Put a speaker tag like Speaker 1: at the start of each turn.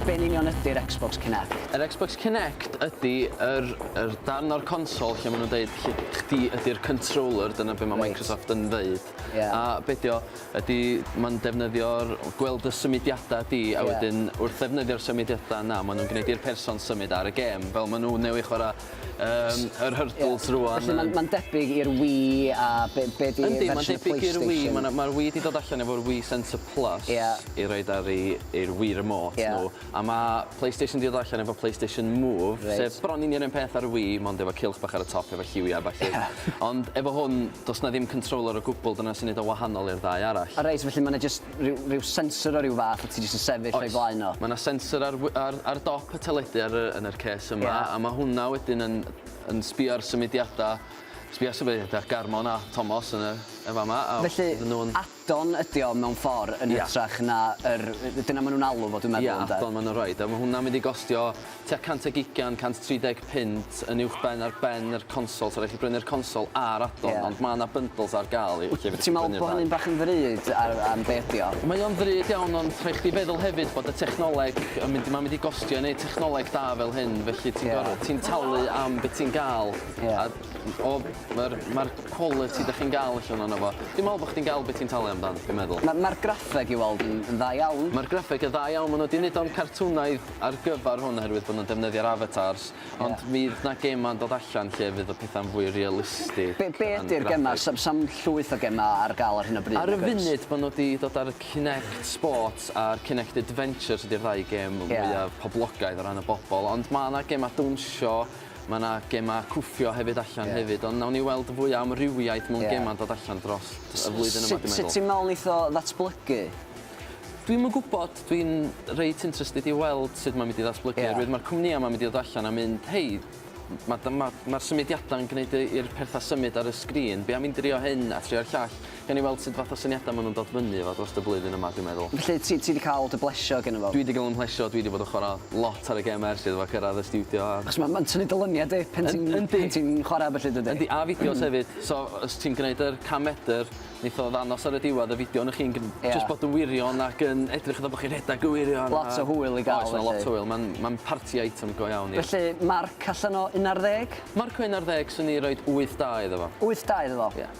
Speaker 1: Be yn union ydy'r Xbox Kinect?
Speaker 2: Yr Xbox Kinect ydy yr, yr darn o'r consol lle maen nhw'n deud lle chdi ydy'r controller, dyna be mae
Speaker 1: Reit.
Speaker 2: Microsoft yn ddeud.
Speaker 1: Ie.
Speaker 2: A be 'di o ydy mae'n defnyddio'r gweld y symudiadau di a
Speaker 1: Ie.
Speaker 2: wedyn wrth ddefnyddio'r symudiadau yna maen nhw'n gwneud i'r person symud ar y gêm fel maen nhw newydd chwarae yym yr hurdles rŵan.
Speaker 1: Felly mae'n ma debyg i'r Wii a be, be di
Speaker 2: Yndi, mae'n
Speaker 1: fersiwn y
Speaker 2: debyg i'r Wii.
Speaker 1: PlayStation?
Speaker 2: Mae'r ma Wii 'di dod allan efo'r Wii Centre Plus
Speaker 1: Ie.
Speaker 2: i roid ar ei i'r Wii Remote
Speaker 1: Ie.
Speaker 2: nhw. A ma' PlayStation 'di dod allan efo PlayStation Move,
Speaker 1: Reit.
Speaker 2: sef bron union yr un peth â'r Wii, mond efo cylch bach ar y top efo lliwia a ballu.
Speaker 1: Ie.
Speaker 2: Ond efo hwn, do's 'na ddim controller o gwbwl, dyna sy'n neud o wahanol i'r ddau arall.
Speaker 1: O reit, felly ma' 'na jyst ryw ryw sensor o ryw fath a ti jyst yn sefyll o'i flaen o.
Speaker 2: Ma' 'na sensor ar wy- ar ar dop y teledu ar y yn yr case yma.
Speaker 1: Ie.
Speaker 2: A ma' hwnna wedyn yn yn sbio ar symudiada sbio ar symudiada Garmon a Tomos yn y yn fa' 'ma a
Speaker 1: Felly
Speaker 2: fydden nhw'n
Speaker 1: add-on ydi o mewn ffor yn
Speaker 2: Ia.
Speaker 1: hytrach na yr dyna ma' nw'n alw fo dwi'n meddwl
Speaker 2: Ia,
Speaker 1: ynde?
Speaker 2: add-on ma' nw'n roid a ma' hwnna'n mynd i gostio tua 120, 130 punt yn uwchben ar ben yr consol, so rai' chi brynu'r consol a'r add-on,
Speaker 1: Ia.
Speaker 2: ond ma' 'na bundles ar ga'l i lle fedrwch chi
Speaker 1: Ti'n meddwl
Speaker 2: brynu'r
Speaker 1: bo'
Speaker 2: ddau.
Speaker 1: hynny'n bach yn ddrud ar am be' ydi o?
Speaker 2: Mae o'n ddrud iawn ond rhai' chdi feddwl hefyd bod y technoleg yn mynd i ma'n mynd i gostio i neud technoleg da fel hyn felly ti'n
Speaker 1: Ia.
Speaker 2: gor'o' ti'n talu am be' ti'n ga'l.
Speaker 1: Ia.
Speaker 2: A o ma'r ma'r quality 'dach chi'n ga'l allan ono fo. Dwi'n me'wl bo' chdi'n ga'l be' ti'n talu amdan, dwi'n meddwl.
Speaker 1: Ma' ma'r graffeg i weld yn yn dda iawn.
Speaker 2: Ma'r graffeg yn dda iawn, ma' n'w 'di neud o'n cartwnaidd ar gyfar hwn oherwydd bo' nw'n defnyddio'r avatars, ond fydd 'na gema'n dod allan lle fydd y petha'n fwy realistig.
Speaker 1: Be' be' ydi'r gema? Sa'm sa'm llwyth o gema ar ga'l ar hyn o bryd
Speaker 2: Ar y
Speaker 1: nag oes?
Speaker 2: funud ma' n'w 'di dod ar y Kinect Sports a'r Kinect Adventures ydi'r ddau gêm mwyaf poblogaidd o ran y bobol, ond ma' 'na gema dawnsio, Ma' 'na gema cwffio hefyd allan hefyd ond nawn ni weld fwy o amrywiaeth mewn gema'n dod allan dros y flwyddyn yma dwi'n meddwl.
Speaker 1: Sut ti'n meddwl neith o ddatblygu?
Speaker 2: Dwi'm yn gwbod, dwi'n reit interested i weld sut ma'n mynd i ddatblygu oherwydd ma'r cwmnïa 'ma'n mynd i ddod allan a mynd hei ma' dy- ma' ma'r symudiada'n gneud y i'r petha symud ar y sgrin, be' am i ni drio hyn a trio'r llall. Gawn ni weld sut fath o syniada ma' nw'n dod fyny efo drost y blwyddyn yma dwi'n meddwl.
Speaker 1: Felly ti ti 'di ca'l dy blesio gynno fo?
Speaker 2: Dwi 'di ga'l 'ym mhlesio, dwi 'di bod yn chwara lot ar y gêm ers iddo fo cyrradd y stiwdio a...
Speaker 1: Achos ma' ma'n tynnu dy lynia di pen ti'n...
Speaker 2: Yndi.
Speaker 1: ...pen ti'n chwara a ballu dydi?
Speaker 2: Yndi a fideos hefyd so os ti'n gneud yr can medr neith o ddanos ar y diwadd y fideo o'ch chi'n
Speaker 1: Ia.
Speaker 2: jyst bod yn wirion ac yn edrych fatha bo' chi'n rhedag yn wirion a...
Speaker 1: Lot o hwyl i ga'l
Speaker 2: Oes ma' lot
Speaker 1: felly.
Speaker 2: o hwyl ma'n ma'n party item go iawn i...
Speaker 1: Felly marc allan o un ar ddeg?
Speaker 2: Marc o un ar ddeg swn i roid wyth da iddo fo.
Speaker 1: Wyth da iddo fo?
Speaker 2: Ia.